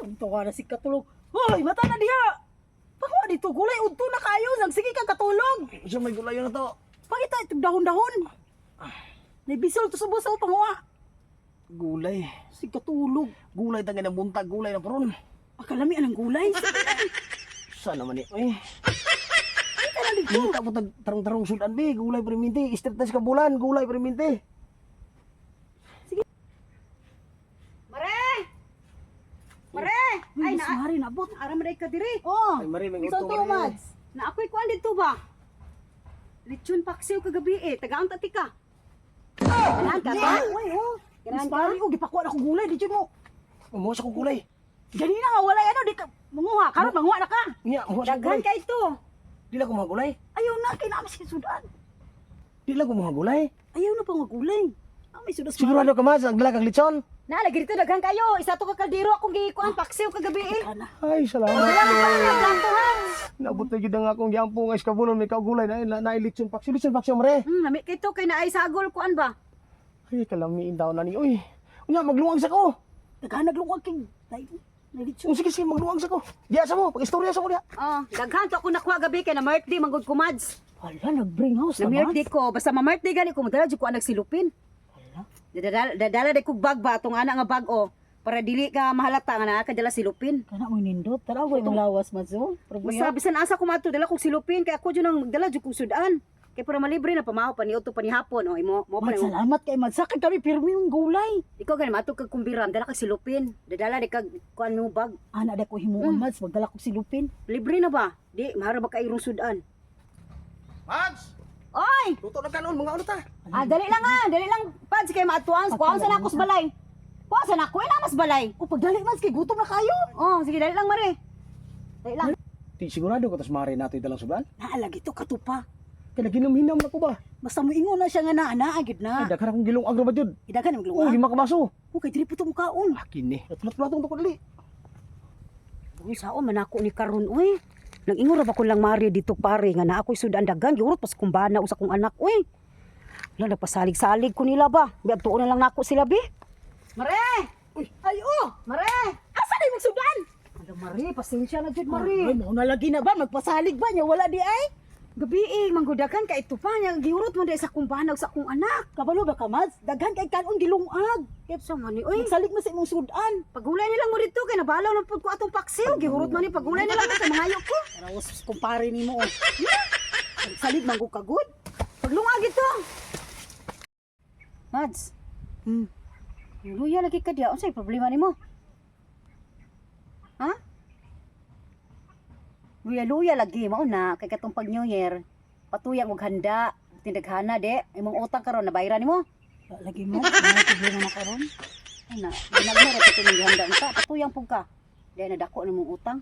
Unto ka na si katulog. Hoy, mata na diha. Pakuha dito gulay udto na kayo, nagsige kang katulog. Siya may gulay na to. Pakita itong dahon-dahon. Naibisol to subos sa panguha. Gulay. Sige katulog. Gulay tangin ang buntag, gulay na paron. Akalami anang gulay. Sana man ni. Eh, Kita na dito. minta po tag tarong-tarong sudan be, gulay perminti, strip test ka bulan, gulay perminti. Mare! Mare! Ay, Ay, na na. Mari nabot. Aram ra ka diri. Oh. Ay, Mari, may Unsa utong, to, Mari. Mads? Na ako'y kuan dito ba? Lechon paksiw kagabi eh. Tagaang tati ka. Ganahan ka ba? Ay, oh. Ganahan Miss ka? Mari, oh, gipakuha na ko gulay di jud mo. Mamuha sa kong gulay. Ganina nga walay ano di ka manguha karon manguha na ka. Nya, mamuha sa kong Daghan gulay. ka ito. Di lang ko mga gulay. Ayaw na kay namin si sudan. Di lang ko mga gulay. Ayaw na pang gulay. Ah, may sudas. Sigurado ka mas, ang dala kang litson. Na lagi dito daghan kayo. Isa to ka kaldero akong gikuan paksiw kagabi eh. Kana. Ay, salamat. Wala ko pa na plato ha. Naabot na jud ang akong giampo nga iskabulon may kaugulay na na, na litson paksiw, litson paksiw mare. Lami kay to kay naay sagol kuan ba? Ay, kalamiin daw na ni. Uy. Unya magluwang sa ko. Daghan nagluwag kay nay nalitso. Oh, sige sige magluwang sa ko. Diya sa mo, pag-istorya sa mo diya. Oh, daghan to ako nakuha gabi kay na birthday manggod ko Mads. Hala, nag-bring house Na na birthday ko basta ma birthday gani ko modala jud ko anag silupin. Hala. Dadala dadala day kog bag ba atong ana nga bag oh para dili ka mahalata nga naa ka dala silupin. Kana mo nindot. Tara way mong lawas Mads oh. Basta bisan asa ko maadto dala kog silupin kay ako jud ang magdala jud kog sudan. Kay para malibre na pamaho pa ni udto pa ni hapon oh imo mo pa Mads, ni salamat kay Mads. Sakit kami pirmi yung gulay. Ikaw gani maadto kag kumbiram dala kag silupin. Dadala di kag kuan mo bag. Ana da ko himuon Mads, magdala kog silupin. Libre na ba? Di mahara ba kay irong sudan? Mads, Oy! luto na kanon mga ano ta. Ah, dali lang ah, dali lang. Pads kay maatuan, kuan sa nako sa balay. Kuan sa nako ina mas balay. O pagdali Mads kay gutom na kayo. Oh, sige dali lang mare. Dali lang. Di sigurado ka tas mare nato dalang sudan. Naalagi to katupa. Kay naginom-hinom na ko ba? Basta mo ingon na siya nga naa naa gid Ay, na. daghan akong gilong agro ba jud? Idagan Oh, magluwa. 5 ka baso. Okay, diri po to mukaon. Akin ni. Tulat-tulatong to ko dali. Uy, sao man ako ni karon uy. Nag-ingon ra ba ko lang mare dito pare nga naa ko'y sudan dagan giurot pas kumbana usa kong anak uy. Wala nagpasalig-salig ko nila ba. Biadtuon na lang nako sila bi. Mare! Uy, ay oh. Mare! Asa na yung sudan? Ala mare, pasensya na jud Ay, mare. mao na lagi na ba magpasalig ba nya wala di ay? Gabi eh, manggudagan ka ito pa nya giurot man di sa kumbana sa akong anak. Kabalo ba ka Mads? Daghan kay kanon gilungag. Kaya sa man ni uy. Magsalig mo sa imong sudan. Pagulay na lang mo dito kay nabalaw na pud ko atong paksiw. Gihurot man ni pagulay na lang mo kay mangayo ko. Tarawas kumpare nimo oh. Salig man ko kagud. Paglungag ito. Mads. Luya lagi ka diya. Unsay problema nimo? Ha? Luya-luya lagi mao na kay katong pag New Year. Patuyang og handa, tindaghana de. Imong utang karon nabayran nimo. Wala lagi mo, may problema na karon. Ay na, ginagmo ra kato ning gihanda unta. Patuyang pug ka. Di na dako nimong utang.